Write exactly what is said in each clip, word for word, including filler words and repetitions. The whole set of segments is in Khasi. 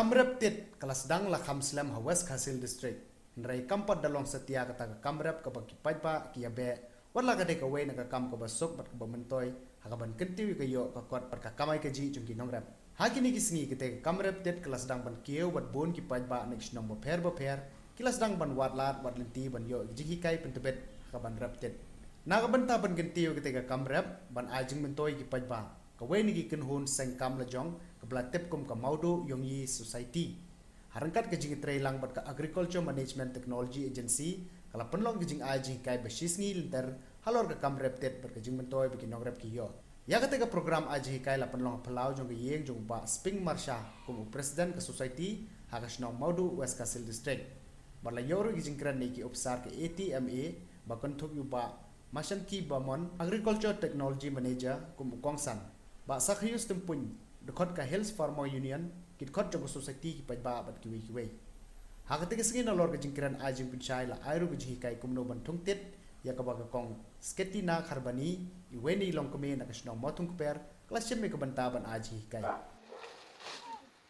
Kam rep tit ka la sdang la kham slem ha West Khasi Hills District. Hynrei kam pat da long satia kata ka kam rep kaba ki paidbah ki ïa beh, wat la ka dei kawei na ka kam kaba suk bad kaba myntoi ha kaban kyntiew ïa ka ïoh ka kot bad ka kamai kajih jong ki nongrep. Ha kine ki sngi kata ka kam rep tit ka la sdang ban kiew bad bun ki paidbah na ki shnong bapher bapher ki la sdang ban wad lad wad lynti ban ïoh ki jinghikai pyntbit ha kaban rep tit. Na ka bynta ban kyntiew kata ka kam rep ban ai jingmyntoi ki paidbah, kawei na ki kynhun seng kam la jong kaba la tip kum ka Mawduh Ïongyi Society, ha ryngkat ka jingïatreilang bad ka Agriculture Management Technology Agency, ka la pynlong ka jingai jinghikai ba shisngi lynter halor ka kam rep tit bad ka jingmyntoi ba ki nongrep ki ïoh. Ïa kata ka program ai jinghikai la pynlong ha phyllaw jong ka ïing jong u Bah Spring Marsha kum u President ka Society ha ka shnong Mawduh, West Khasi Hills District. Bad la ïoh ruh ki jingkren na ki ophisar ka A T M A, ba kynthup ïa u Bah Mashanki Bamon, Agriculture Technology Manager, kum u kongsan. Bah Sakhius Tympuin, dkhot ka Hills Farmer Union, ki dkhot jong ka Society, ki paidbah bad kiwei kiwei. Ha kata ka sngi nalor ka jingkren ai jingpynshai la ai ruh ka jinghikai kumno ban thung tit ïa kaba ka Kong Sketina Kharbani, iwei na i longkmie na ka shnong Mawthungkper, ka la shim ïa ka bynta ban ai jinghikai.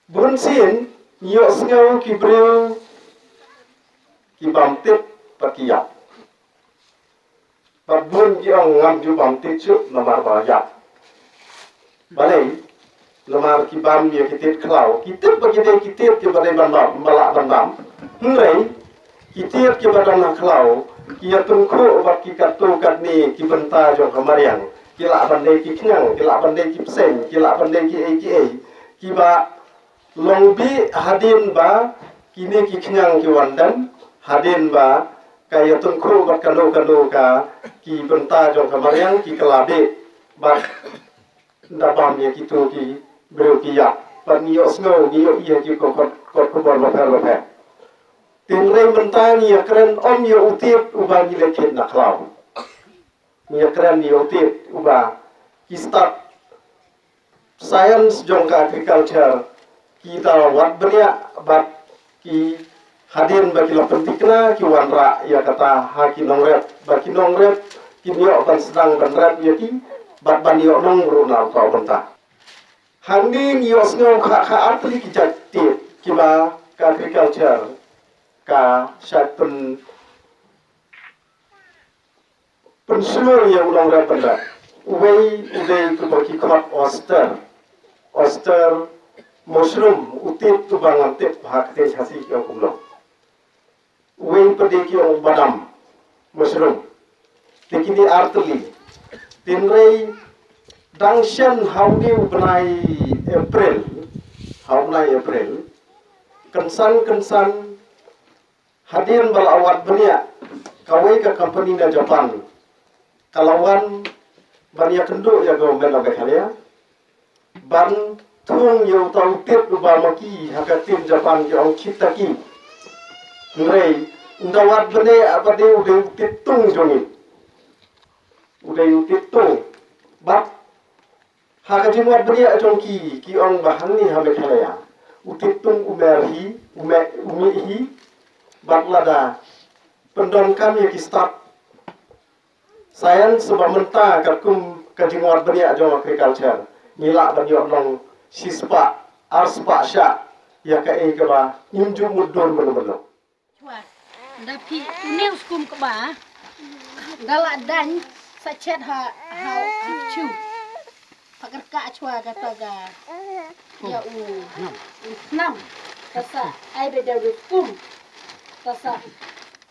Bun sien ngi ïohsngew ki briew ki bam tit bad ki ïap. Bad bun ki ong ngam ju bam tit shuh namar ba ïap. Balei? Namar ki bam ïa ki tit khlaw. Ki tip ba ki dei ki tit kiba dei ban bam, ba lah ban bam. Hynrei ki tit kiba don ha khlaw ki ïa tyngkhuh bad ki katto katne ki bynta jong ka mariang. Ki lah ban dei ki khñiang, ki lah ban dei ki bseiñ, ki lah ban dei kiei kiei. Kiba long bih hadien ba kine ki khñiang ki wan dem, hadien ba ka ïa tyngkhuh bad kano kano ka ki bynta jong ka mariang ki kylla bih bad da bam ïa kito ki briew ki ïap. Bad ngi ïohsngew, ngi ïohi ha ki kot, kot, kot khubor bapher bapher. Hynrei mynta ngi ïa kren ym ïa u tit uba ngi leh kit na khlaw. Ngi ïa kren ïa u tit uba ki stad science jong ka agriculture ki da wad bniah bad ki hadien ba ki la pynthikna ki wanrah ïa kata ha ki nongrep, ba ki nongrep kin ïoh ban sdang ban rep ïa ki bad ban ïoh nong ruh na ka bynta. Hangne ngi ïohsngew kha, kha artylli ki jait tit kiba ka agriculture ka shait pyn pynshlur ïa u nongrep bynrep. Uwei u dei uba ki khot oyster. Oyster mushroom, u tit uba ngam tip ha ktien Khasi ki ong kumno. Uwei pat dei ki ong badam mushroom. Te kine artylli. Hynrei dang shen ha une u bnai April, ha u bnai April, kynsan kynsan hadien ba la wad bniah kawei ka company na Japan, ka la wan ban ïakynduh ïa government of Meghalaya ban thung ïa uta u tit uba ma ki ha ka ktien Japan ki ong shiitake. Hynrei ynda wad bniah ba dei u dei u tit tung jong ngi. U dei u tit tung. Bad ha ka jingwad bniah jong ki, ki ong ba hangne ha Meghalaya u tit tung u mer hi, u me, u mih hi. Bad lada pyndonkam ïa ki stad science ba mynta katkum ka jingwad bniah jong agriculture, ngi lah ban ïoh long shispah arspah shah ïa kaei kaba ngim ju mutdur mynno mynno. Chwa, da phi une u skum kba da la dang sa chet ha, ha, ha chu. Pha kyrkhu chwa kata ka ïa u, u thnam. Ka sa ai ba da u skum. Ka sa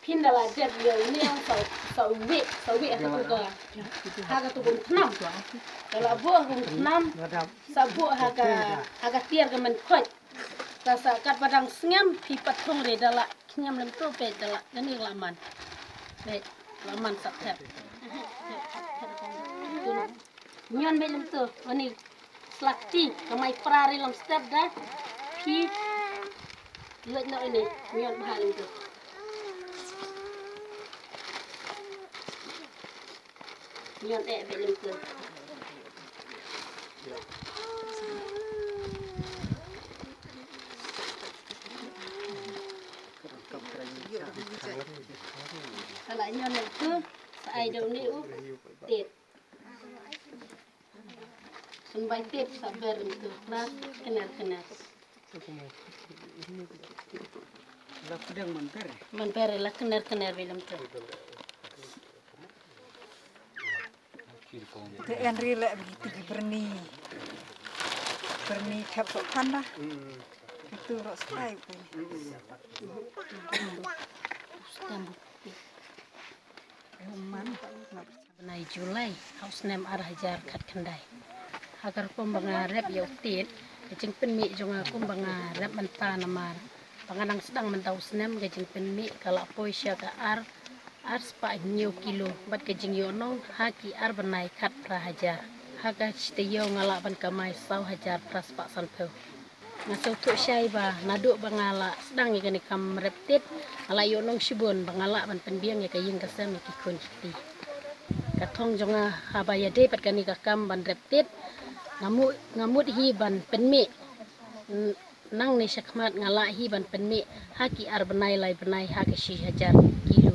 phin da la dep ïa une sa, sa u wei, sa u wei ha kata ka, ha kata ka thnam. Da la buh ha ka thnam. Sa buh ha ka, ha ka tiar ka man khot. Ka sa katba dang sngem phi pat thung re da la khñiam lem tu peit da la kane la man. Peit la man sa thep. Ñion beit lem tu, ani slak ti ka mai pra re lem step da. Phi luit noh ini ñion bha lem tu. Ñion eh beit lem tu. Ka la ñion lem tu, sa ai dong ni u tit. Symbai tit sa ber lem tu, klas kner kner. Man pere la kner kner bilam tu. Te en ri le bagi tigi berni. Berni chap sok panda. Itu rok stai. Uman. Bnai July ha u snem ar hajar khatkhyndai. Ha ka rukom ba nga rep ïa u tied, ka jingpynmih jong nga kum ba nga rep mynta namar ba nga nang sdang mynta u snem, ka jingpynmih ka la poi sha ka ar, ar spah hynñiew kilo bad ka jingïohnong ha ki ar bnai khatphra hajar. Ha ka shi taïew nga lah ban kamai saw hajar phra spah sanphew. Nga sngewthuh shai ba naduh ba nga la sdang ïa kane ka kam rep tied, nga la ïohnong shibun ba nga lah ban pynbiang ïa ka ïing ka sem, ïa ki khun ki kti. Ka thong jong nga haba ïadei bad kane ka kam ban rep tied, nga mut, nga mut hi ban pynmih. N-, nangne shakhmat nga lah hi ban pynmih ha ki ar bnai lai bnai ha ka shi hajar kilo.